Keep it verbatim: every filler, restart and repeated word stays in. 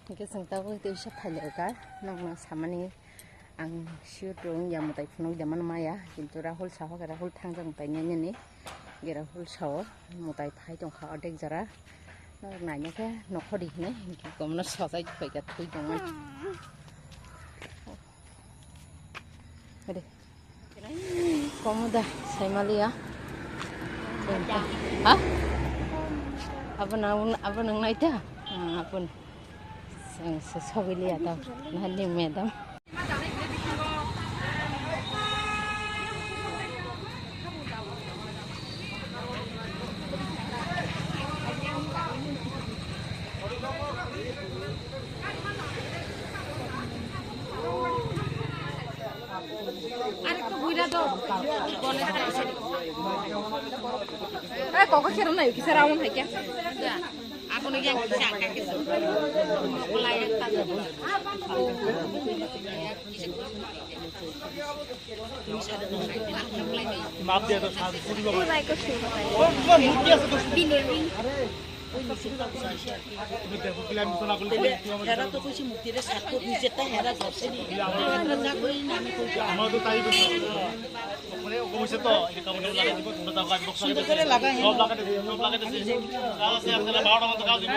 Hingke chwng tabuk tei sa phailai ka, nokno samani ang sure wngya mwtai phunuk de mano maya, kintu Rahul sahoke Rahul thangjak mwtai nini, hingke Rahul sao mwtai phai tongkha ordek jora, nok nainai khe nokho di hinui, hingke komno sojai phaika thui tongmani. Hadi. Komoda, saimaliya. Ha? Apa nang, apa nang naita? Ah, apa? Sang sesogiliya tau. Nani madam. Arekta buira do. Gone thai se. Ei, koko serum nai, kisa rawon hai kya? Akono yang kisa angka kisa. Mokola yang taja. Maaf dia to, sadu suri babu. Hera to koisi mukti re satko dui jeta hera jobse di. Hera na koi nami koi. Amar to tai to. Mane o koise to, e kamon lagai dibo, tunda ta gaj box lagai dibo. Sob lagai dibo, sob lagai dibo. Kaal se aap tara barota monto kaal dibo.